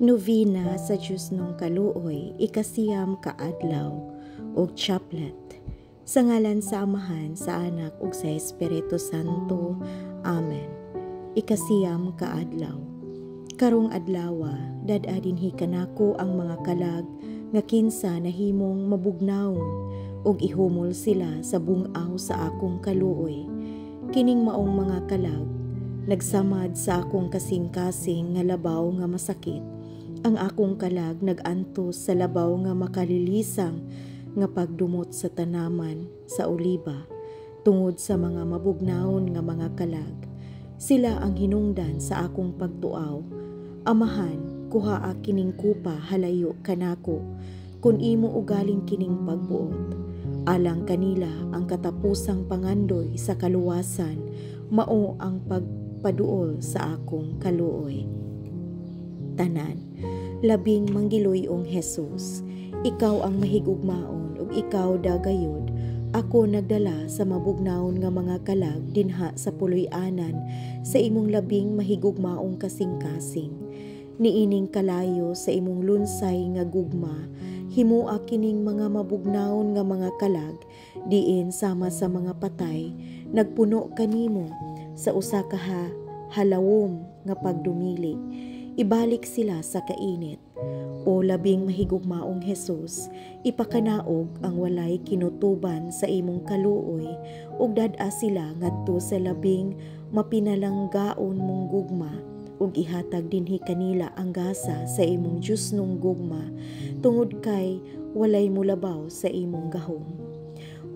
Novena sa Diyosnong Kaluoy, 9 ka adlaw og chaplet. Sa ngalan sa Amahan, sa Anak ug sa Espiritu Santo. Amen. 9 ka adlaw. Karong adlawa, dad-a dinhi kanako ang mga kalag nga kinsa nahimong mabugnawon ug ihumol sila sa bungaw sa akong kaluoy. Kining maong mga kalag nagsamad sa akong kasing-kasing nga labaw nga masakit. Ang akong kalag nag-antos sa labaw nga makalilisang nga pagdumot sa tanaman sa oliba tungod sa mga mabugnawon nga mga kalag. Sila ang hinungdan sa akong pagtuaw. Amahan, kuhaa kining kupa halayo kanako kun imo ugaling kining pagbuot. Alang kanila, ang katapusang pangandoy sa kaluwasan mao ang pagpaduol sa akong kaluoy. Tanan. Labing manggiloy-ong Jesus, ikaw ang mahigugmaon ug ikaw dagayod. Ako nagdala sa mabugnawon nga mga kalag dinha sa puloy-anan sa imong labing mahigugmaong kasing-kasing. Niining kalayo sa imong lunsay nga gugma, himua kining mga mabugnawon nga mga kalag diin sama sa mga patay nagpuno kanimo sa usa ka halawom nga pagdumili. Ibalik sila sa kainit. O labing mahigugmaong Jesus, ipakanaog ang walay kinutuban sa imong kaluoy ug dad-a sila ngadto sa labing mapinalanggaon mong gugma ug ihatag dinhi kanila ang gasa sa imong Diyosnong gugma tungod kay walay mulabaw sa imong gahom.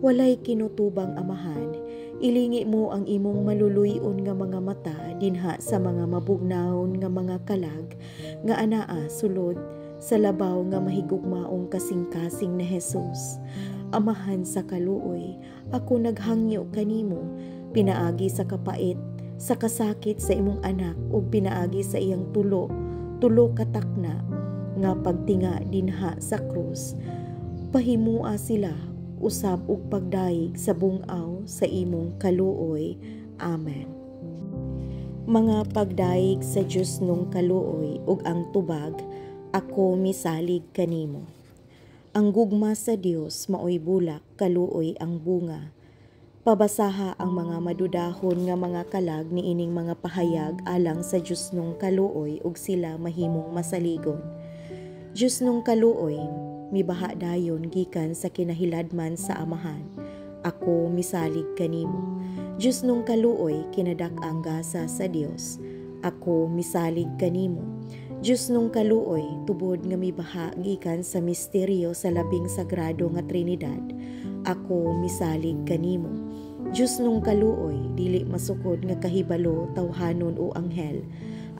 Walay kinutubang Amahan, ilingi mo ang imong maluluy-on nga mga mata dinha sa mga mabugnawon nga mga kalag nga anaa sulod sa labaw nga mahigugmaong kasing-kasing ni Jesus. Amahan sa kaluoy, ako naghangyo kanimo pinaagi sa kapait sa kasakit sa imong anak ug pinaagi sa iyang tulo tulo katakna nga pagtinga dinha sa krus. Pahimua sila usab og pagdayeg sa bungaw sa imong kaluoy. Amen. Mga pagdayeg sa Diyosnong kaluoy ug ang tubag, ako misalig kanimo. Ang gugma sa Dios maoy bulak, kaluoy ang bunga. Pabasaha ang mga madudahon nga mga kalag niining mga pahayag alang sa Diyosnong kaluoy ug sila mahimong masaligon. Diyosnong kaluoy, mibaha dayon gikan sa kinahiladman sa Amahan. Ako misalig kanimo. Diyosnong kaluoy, kinadak-ang gasa sa Dios. Ako misalig kanimo. Diyosnong kaluoy, tubod nga mibaha gikan sa misteryo sa labing sagrado nga Trinidad. Ako misalig kanimo. Diyosnong kaluoy, dili masukod nga kahibalo tawhanon o anghel.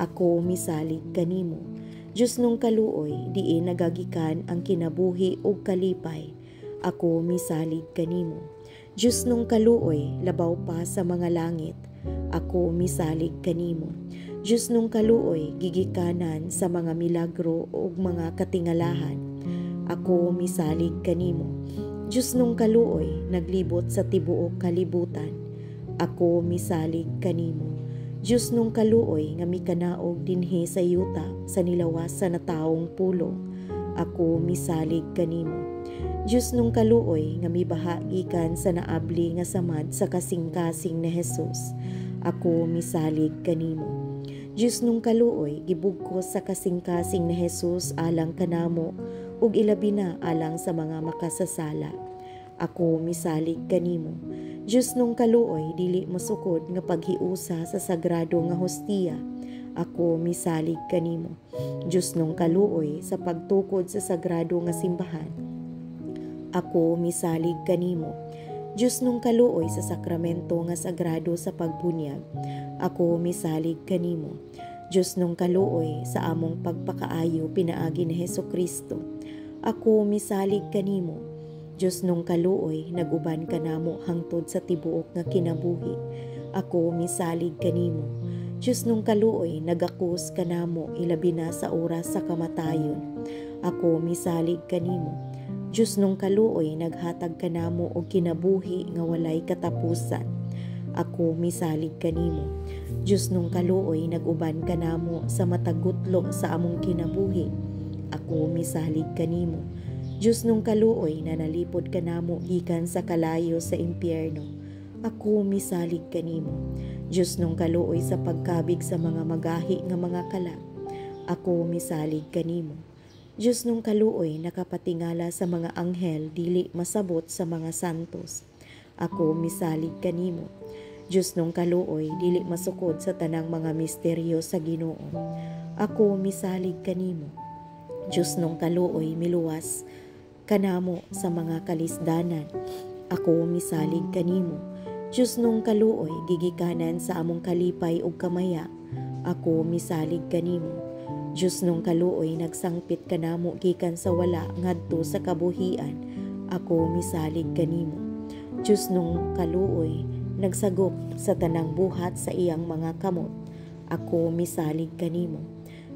Ako misalig kanimo. Diyosnong kaluoy, diin nagagikan ang kinabuhi ug kalipay. Ako misalig kanimo. Diyosnong kaluoy, labaw pa sa mga langit. Ako misalig kanimo. Diyosnong kaluoy, gigikanan sa mga milagro ug mga katingalahan. Ako misalig kanimo. Diyosnong kaluoy, naglibot sa tibuok kalibutan. Ako misalig kanimo. Diyosnong kaluoy nga mikanaog dinhi sa yuta sa nilawas sa natawong pulong. Ako misalig kanimo. Diyosnong kaluoy nga mibaha gikan sa naabli nga samad sa kasing-kasing ni Jesus. Ako misalig kanimo. Diyosnong kaluoy, gibugkos sa kasing-kasing ni Jesus alang kanamo ug ilabi na alang sa mga makasasala. Ako misalig kanimo. Diyosnong kaluoy, dili masukod nga paghiusa sa sagrado nga hostiya. Ako misalig kanimo. Diyosnong kaluoy, sa pagtukod sa sagrado nga simbahan. Ako misalig kanimo. Diyosnong kaluoy, sa sakramento nga sagrado sa pagbunyag. Ako misalig kanimo. Diyosnong kaluoy, sa among pagpakaayo pinaagi ni Hesus Kristo. Ako misalig kanimo. Diyosnong kaluoy, naguban kanamo hangtod sa tibuok nga kinabuhi. Ako misalig kanimo. Diyosnong kaluoy, nagakus kanamo ilabi na sa oras sa kamatayon. Ako misalig kanimo. Diyosnong kaluoy, naghatag kanamo og kinabuhi nga walay katapusan. Ako misalig kanimo. Diyos nung kaluoy, nag-uban kanamo sa matag gutlo sa among kinabuhi. Ako misalig kanimo. Diyos nung kaluoy, nanalipod kanamo gikan sa kalayo sa impyerno. Ako misalig kanimo. Diyos nung kaluoy, sa pagkabig sa mga magahi nga mga kalag. Ako misalig kanimo. Diyos nung kaluoy, nakapatingala sa mga anghel, dili masabot sa mga santos. Ako misalig kanimo. Diyos nung kaluoy, dili masukod sa tanang mga misteryo sa Ginoo. Ako misalig kanimo. Diyos nung kaluoy, miluwas kanamo sa mga kalisdanan. Ako misalig kanimo. Diyos nung kaluoy, gigikanan sa among kalipay ug kamaya. Ako misalig kanimo. Diyos nung kaluoy, nagsangpit kanamo gikan sa wala ngadto sa kabuhian. Ako misalig kanimo. Diyos nung kaluoy, nagsagop sa tanang buhat sa iyang mga kamot. Ako misalig kanimo.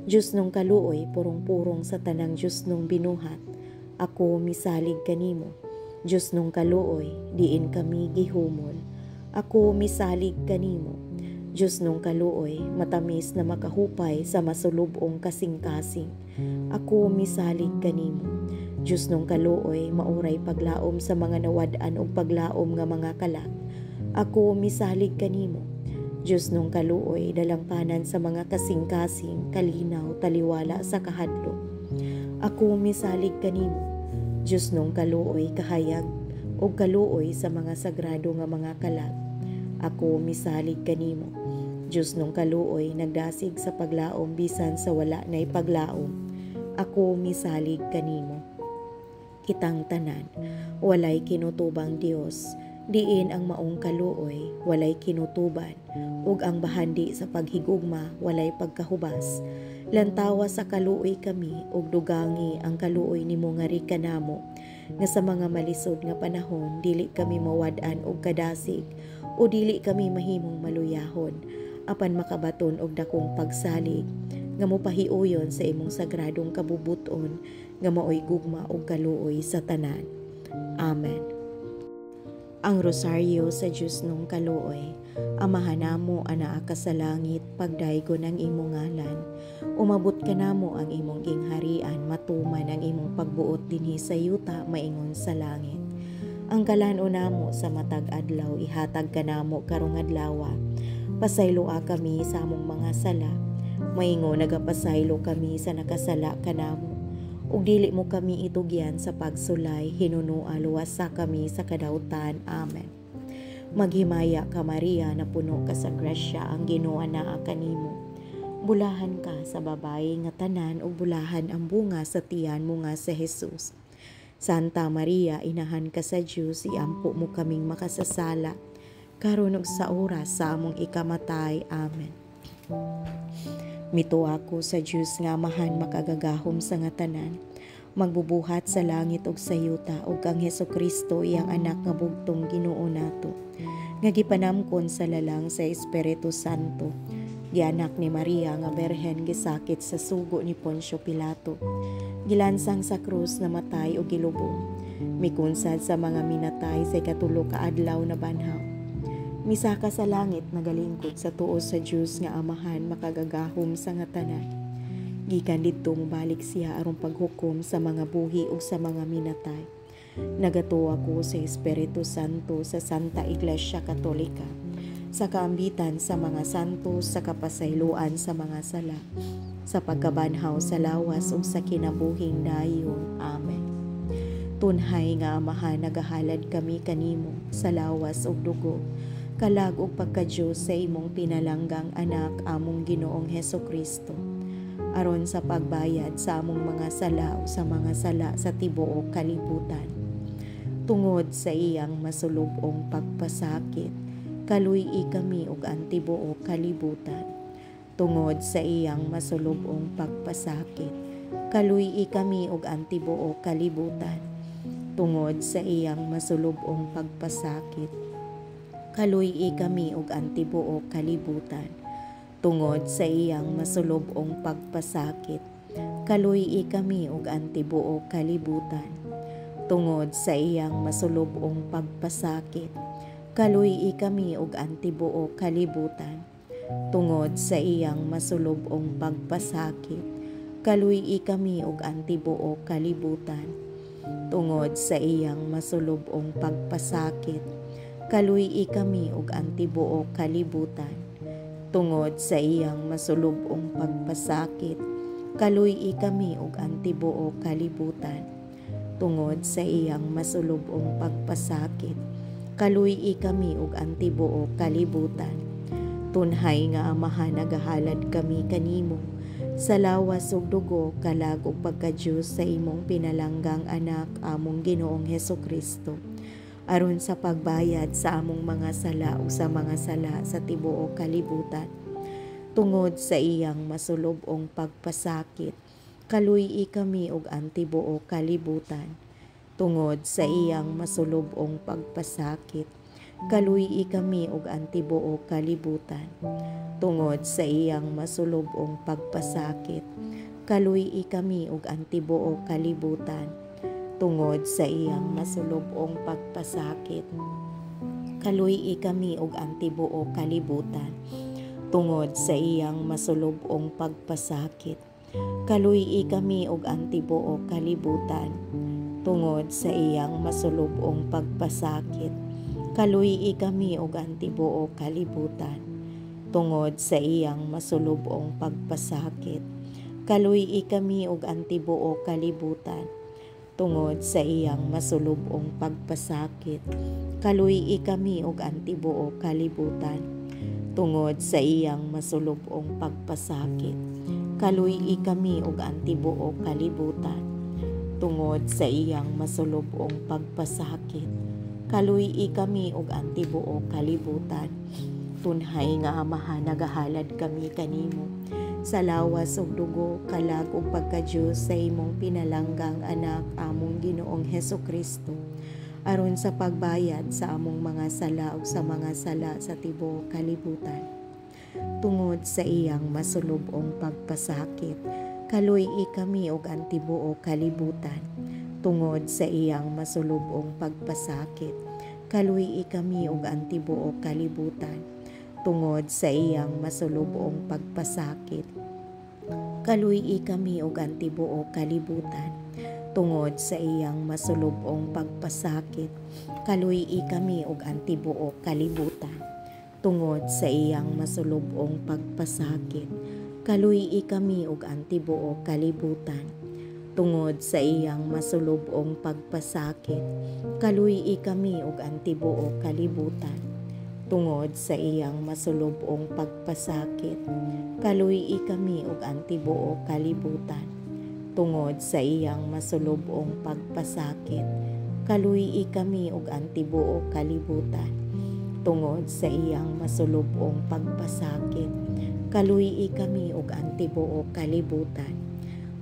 Diyos nung kaluoy, purong-purong sa tanang Diyos nung binuhat. Ako misalig kanimo. Diyos nung kaluoy, diin kami gihumol. Ako misalig kanimo. Diyos nung kaluoy, matamis na makahupay sa masulubong kasing-kasing. Ako misalig kanimo. Diyos nung kaluoy, mauray paglaom sa mga nawad-an og paglaom nga mga kalag. Ako misalig kanimo. Diyos nung kaluoy, dalampanan sa mga kasing-kasing, kalinaw, taliwala sa kahadlok. Ako misalig kanimo. Diyos nung kaluoy, kahayag og kaluoy sa mga sagrado nga mga kalag. Ako misalig kanimo. Diyos nung kaluoy, nagdasig sa paglaom bisan sa wala nay paglaom. Ako misalig kanimo. Kitang tanan, walay kinutubang Dios, diin ang maong kaluoy, walay kinutuban, ug ang bahandi sa paghigugma, walay pagkahubas. Lantawa sa kaluoy kami, ug dugangi ang kaluoy nimo nga kanamo, nga sa mga malisod nga panahon dili kami mawad-an og kadasig, o dili kami mahimong maluyahon, apan makabaton og dakong pagsalig nga mopahiuyon sa imong sagradong kabubuton nga maoy gugma ug kaluoy sa tanan. Amen. Ang Rosaryo sa Dios nung kaluoy. Amahan namo anaa ka sa langit, pagdaygon ang imong ngalan. Umabot kanamo ang imong gingharian, matuman ang imong pagbuot dinhi sa yuta maingon sa langit. Ang kalan-on namo sa matag adlaw ihatag kanamo karong adlawa. Pasayloa kami sa among mga sala, maingon nagapasaylo kami sa nakasala kanamo. Ug dili mo kami itugyan sa pagsulay, hinunoa luwasa kami sa kadautan. Amen. Maghimaya ka Maria, napuno ka sa grasya, ang Ginoo anaa kanimo. Bulahan ka sa babayi nga tanan ug bulahan ang bunga sa tiyan mo nga si Jesus. Santa Maria, inahan ka sa Dios, iampo mo kaming makasasala karon ug sa oras sa among ikamatay. Amen. Mituo ako sa Dios nga Amahan makagagahom sa nga tanan, magbubuhat sa langit ug sa yuta, ug kang Hesukristo iyang anak nga bugtong Ginoo nato, nga gipanamkon sa lalang sa Espiritu Santo, gianak ni Maria nga Berhen, gisakit sa sugo ni Poncio Pilato, gilansang sa krus, namatay ug gilubong, mikunsad sa mga minatay, sa ikatulo ka adlaw nabanhaw, misaka sa langit, nagalingkod sa tuo sa Dios nga Amahan makagagahom sa nga tanan. Gikan didto mobalik siya aron paghukom sa mga buhi ug sa mga minatay. Nagatuo ako sa Espiritu Santo, sa Santa Iglesia Katolika, sa kaambitan sa mga santos, sa kapasayloan sa mga sala, sa pagkabanhaw sa lawas ug sa kinabuhing dayon. Amen. Tunhay nga Amahan, nagahalad kami kanimo sa lawas ug dugo, kalag ug pagka-Dios sa imong pinalanggang anak, among Ginoong Hesukristo, aron sa pagbayad sa among mga sala ug sa mga sala sa tibuok kalibutan. Tungod sa iyang masulub-ong pagpasakit, kaluy-i kami ug ang tibuok kalibutan. Tungod sa iyang masulub-ong pagpasakit, kaluy-i kami ug ang tibuok kalibutan. Tungod sa iyang masulub-ong pagpasakit, kaluy-i kami ug ang tibuok kalibutan. Tungod sa iyang masulub-ong pagpasakit, kaluy-i kami ug ang tibuok kalibutan. Tungod sa iyang masulub-ong pagpasakit, kaluy-i kami ug ang tibuok kalibutan. Tungod sa iyang masulub-ong pagpasakit, kaluy-i kami ug ang tibuok kalibutan. Tungod sa iyang masulub-ong pagpasakit, kaluy-i kami ug ang tibuok kalibutan. Tungod sa iyang masulub-ong pagpasakit, kaluy-i kami ug ang tibuok kalibutan. Tungod sa iyang masulub-ong pagpasakit, kaluy-i kami ug ang tibuok kalibutan. Tunhay nga Amahan, nagahalad kami kanimo sa lawas ug dugo, kalag ug pagka-Dios sa imong pinalanggang anak, among Ginoong Hesukristo, aron sa pagbayad sa among mga sala ug sa mga sala sa tibuok kalibutan. Tungod sa iyang masulub-ong pagpasakit, kaluy-i kami ug ang tibuok kalibutan. Tungod sa iyang masulub-ong pagpasakit, kaluy-i kami ug ang tibuok kalibutan. Tungod sa iyang masulub-ong pagpasakit, kaluy-i kami ug ang tibuok kalibutan. Tungod sa iyang masulub-ong pagpasakit, kaluy-i kami ug ang tibuok kalibutan. Tungod sa iyang masulub-ong pagpasakit, kaluy-i kami ug ang tibuok kalibutan. Tungod sa iyang masulub-ong pagpasakit, kaluy-i kami ug ang tibuok kalibutan. Tungod sa iyang masulub-ong pagpasakit, kaluy-i kami ug ang tibuok kalibutan. Tungod sa iyang masulub-ong pagpasakit, kaluy-i kami ug ang tibuok kalibutan. Tungod sa iyang masulub-ong pagpasakit, kaluy-i kami ug ang tibuok kalibutan. Tungod sa iyang masulub-ong pagpasakit, kaluy-i kami ug ang tibuok kalibutan. Tunhay nga Amahan, nagahalad kami kanimo sa lawas ug dugo, kalag ug pagka-Dios sa imong pinalanggang anak, among Ginoong Hesukristo, aron sa pagbayad sa among mga sala ug sa mga sala sa tibuok kalibutan. Tungod sa iyang masulub-ong pagpasakit, kaluy-i kami ug ang tibuok kalibutan. Tungod sa iyang masulub-ong pagpasakit, kaluy-i kami ug ang tibuok kalibutan. Tungod sa iyang masulub-ong pagpasakit, kaluy-i kami ug ang tibuok kalibutan. Tungod sa iyang masulub-ong pagpasakit, kaluy-i kami ug ang tibuok kalibutan. Tungod sa iyang masulub-ong pagpasakit, kaluy-i kami ug ang tibuok kalibutan. Tungod sa iyang masulub-ong pagpasakit, kaluy-i kami ug ang tibuok kalibutan. Tungod sa iyang masulub-ong pagpasakit, kaluy-i kami ug ang tibuok kalibutan. Tungod sa iyang masulub-ong pagpasakit, kaluy-i kami ug ang tibuok kalibutan. Tungod sa iyang masulub-ong pagpasakit, kaluy-i kami ug ang tibuok kalibutan.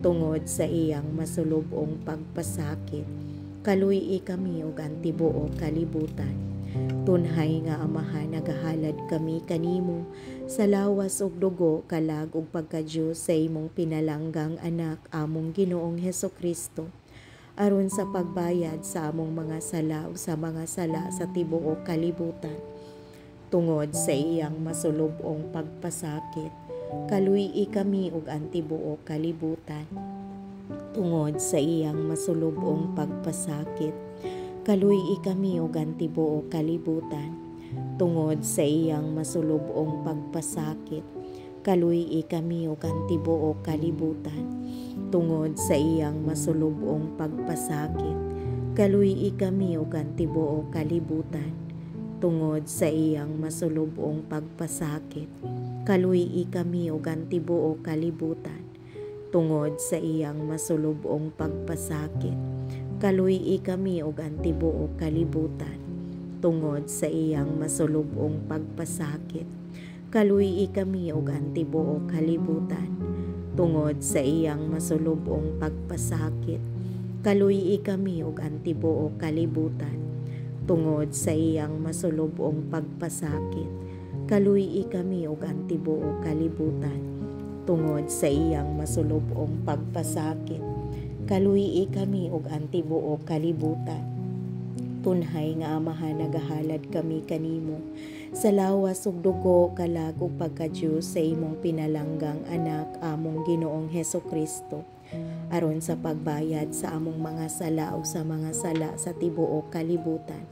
Tungod sa iyang masulub-ong pagpasakit, kaluy-i kami ug ang tibuok kalibutan. Tunhay nga Amahan, nagahalad kami kanimo sa lawas ug dugo, kalag ug pagka-Dios sa imong pinalanggang anak, among Ginoong Hesukristo, aron sa pagbayad sa among mga sala ug sa mga sala sa tibuok kalibutan. Tungod sa iyang masulub-ong pagpasakit, kaluy-i kami ug ang tibuok kalibutan. Tungod sa iyang masulub-ong pagpasakit, kaluy-i kami ug ang tibuok kalibutan. Tungod sa iyang masulub-ong pagpasakit, kaluy-i kami ug ang tibuok kalibutan. Tungod sa iyang masulub-ong pagpasakit, kaluy-i kami ug ang tibuok kalibutan. Tungod sa iyang masulub-ong pagpasakit, kaluy-i kami ug ang tibuok kalibutan. Tungod sa iyang masulub-ong pagpasakit, kaluy-i kami ug ang tibuok kalibutan. Tungod sa iyang masulub-ong pagpasakit, kaluy-i kami ug ang tibuok kalibutan. Tungod sa iyang masulub-ong pagpasakit, kaluy-i kami ug ang tibuok kalibutan. Tungod sa iyang masulub-ong pagpasakit, kaluy-i kami ug ang tibuok kalibutan. Tungod sa iyang masulub-ong pagpasakit, kaluy-i kami ug ang tibuok kalibutan. Tunhay nga Amahan, nagahalad kami kanimo Sa lawas ug dugo, kalag ug pagka-Dios sa imong pinalanggang anak, among Ginoong Heso Kristo, aron sa pagbayad sa among mga sala ug sa mga sala sa tibuok kalibutan.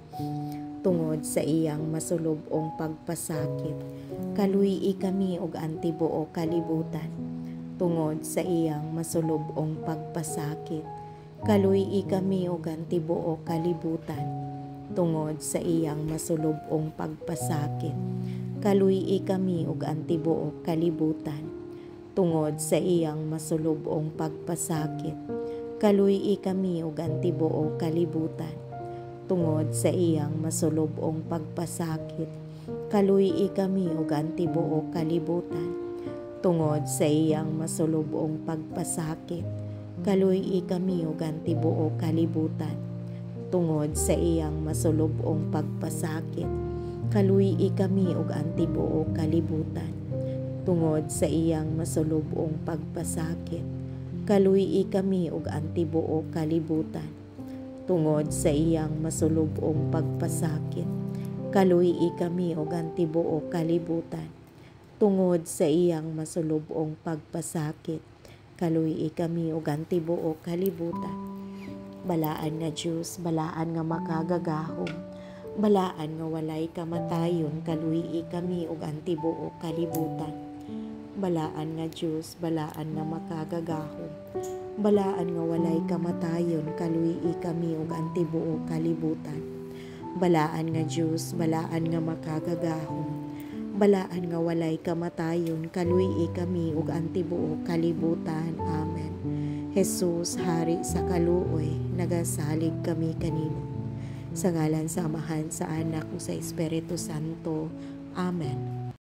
Tungod sa iyang masulub-ong pagpasakit, kaluy-i kami ug ang tibuok kalibutan. Tungod sa iyang masulub-ong pagpasakit, kaluy-i kami ug ang tibuok kalibutan. Tungod sa iyang masulub-ong pagpasakit, kaluy-i kami ug ang tibuok kalibutan. Tungod sa iyang masulub-ong pagpasakit, kaluy-i kami ug ang tibuok kalibutan. Tungod sa iyang masulub-ong pagpasakit, kaluy-i kami ug ang tibuok kalibutan. Tungod sa iyang masulub-ong pagpasakit, kaluy-i kami ug ang tibuok kalibutan. Tungod sa iyang masulub-ong pagpasakit, kaluy-i kami ug ang tibuok kalibutan. Tungod sa iyang masulub-ong pagpasakit, kaluy-i kami ug ang tibuok kalibutan. Tungod sa iyang masulub-ong pagpasakit, kaluy-i kami ug ang tibuok kalibutan. Tungod sa iyang masulub-ong pagpasakit, kaluy-i kami ug ang tibuok kalibutan. Balaan nga Dios, balaan nga makagagahom, balaan nga walay kamatayon, kaluy-i kami ug ang tibuok kalibutan. Balaan nga Dios, balaan nga makagagahom, balaan nga walay kamatayon, kaluy-i kami ug ang tibuok kalibutan. Balaan nga Dios, balaan nga makagagahom, balaan nga walay kamatayon, kaluy-i kami ug ang tibuok kalibutan. Amen. Jesus, Hari sa kaluoy, nagasalig kami kanimo. Sa ngalan sa Amahan, sa Anak, ug sa Espiritu Santo. Amen.